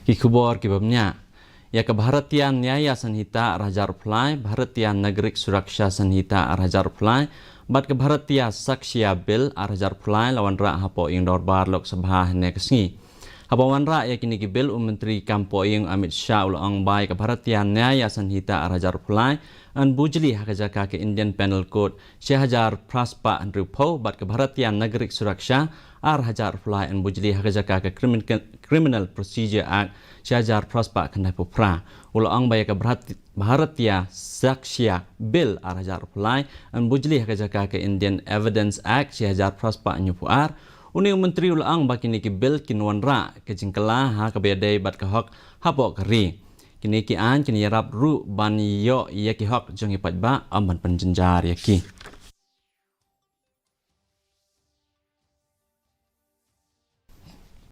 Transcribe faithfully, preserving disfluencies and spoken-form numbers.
Ki khubor kiba bniah. Ïa ka Bharatiya Nyaya Sanhita ar hajar arphew lai, Bharatiya Nagarik Suraksha Sanhita ar hajar arphew lai, bad ka Bharatiya Sakshya Bill ar hajar arphew lai la wanrah hapoh ïing dorbar Lok Sabha hynne ka sngi. Haba wanrah ïa kine ki bill, u Myntri Kam Pohïing Amit Shah u la ong ba ïa ka Bharatiya Nyaya Sanhita ar hajar arphew lai yn bujli ha ka jaka ka Indian Penal Code shi hajar phra spah hynriewphew bad ka Bharatiya Nagarik Suraksha ar hajar arphew lai yn bujli ha ka jaka ka Crimin-, Criminal Procedure Act shi hajar phra spah khyndaiphew phra. U la ong ba ïa ka Bharat-, Bharatiya Sakshya Bill ar hajar arphew lai yn bujli ha ka jaka ka Indian Evidence Act shi hajar phra spah hynñiewphew ar. Une u Myntri u la ong ba kine ki bill kin wanrah ka jingkylla ha kaba ïadei bad ka hok hapoh ka ri. Kine ki aiñ kin ïarap ruh ban ïoh ïa ki hok jong ki paidbah, ym ban pynjynjar ïa ki.